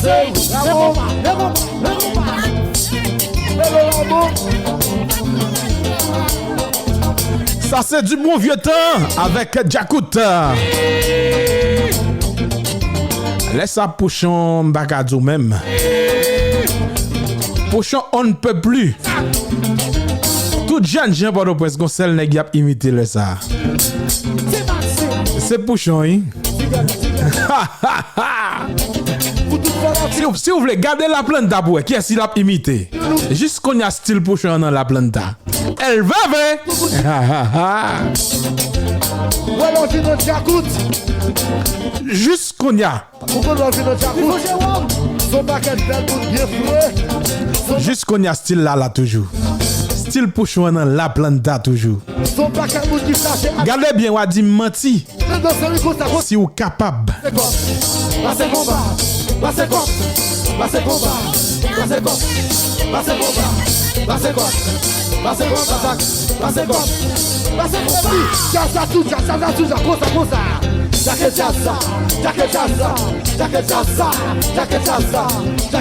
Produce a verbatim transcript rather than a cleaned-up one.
Sa se di bon vye tan avèk Djakout. Lè sa Pouchon m pa ka di w menm. Pouchon on ne peut plus. Tout jèn jan Pòtoprens gon sèl nèg y ap imite lè sa. Se Pouchon wi. Si, si w vle gade Laplanta pou wè kiyès li ap imite. Jis kounye a stil Pouchon an nan Laplanta. El Veve. Wè lè w vin nan Djakout. Jis kounye a. Ou konn lè w vin nan Djakout. Son pakèt bèl moun byen fre. Jis kounye a stil la la toujou. Stil Pouchon an nan Laplanta toujou. Son pakèt moun ki flache ak Gade byen w a di m manti. Nan danse wi konsa konsa. Si w kapab. Pase konba, pase kòb, pase konba, pase kòb, pase konba, pase kòb, pase konba, pase kòb, pase konba. Djaz la sou djaz, djaz la sou djaz, konsa konsa. Djake djaz la, djake djaz la, djake djaz la, djake djaz la, djake